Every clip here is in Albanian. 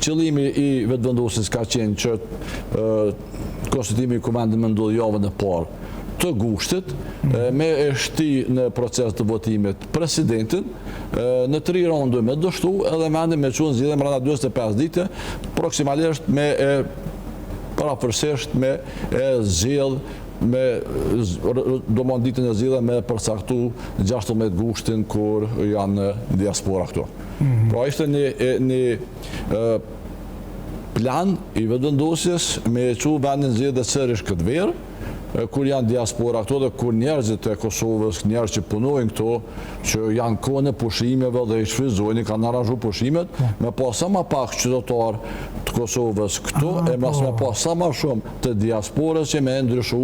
Qëllimi i Vetëvendosjes ka qenë që konstituimi i Kuvendit me ndodhë javën e parë të gushtit, me e shti në proces të votimit presidentin, në tri raunde me dështu edhe vendin me çu në zgjedhje mrena 45 dite, proksimalisht me e parafërsisht me e zgjedh me domon ditën e zgjedhjeve me përcaktu 16 gushtin kur janë në diaspora këtu. Pra ishte një plan i Vetëvendosjes me e çu vendin zgjedhje sërish këtë verë, kur janë diaspora këtu dhe kur njerëzit e Kosovës, njerëz që punojnë këtu, që janë kohën e pushimeve dhe i shfrytëzojnë, i kanë aranzhu pushimet, me pas sa ma pak qytetar të Kosovës këtu, e mas me pas sa ma shumë të diasporës që me ndryshu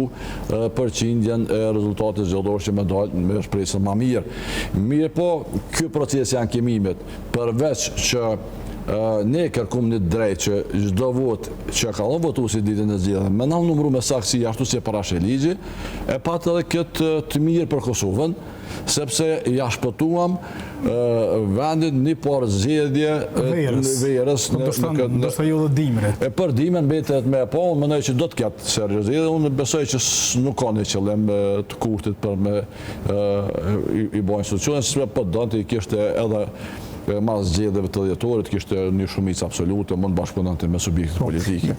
përqindjen e rezultatit zgjedhor që me dalë me shpresën ma mirë. Mirë po, ky proces i ankimimit, përveç që ne kërkum një drejt që çdo votë që ka dhënë votuesi ditën e zgjedhjeve, me na numru me saktësi ashtu si e parasheh ligji, e pat edhe këtë të mirë për Kosovën, sepse ja shpëtuam vendit një par zgjedhje verës. Verës po, në këtë ndoshta jo edhe dimrit. E për dimrin mbetet me po, unë mendoj që do të ketë seriozisht zgjedhje, unë besoj që nuk ka një qëllim të Kurtit për me i bo institucionet, sepse po donte i kishte edhe mas zgjedhjeve të dhjetorit kishte një shumicë absolute, mund bashkëpunonte me subjektet politike.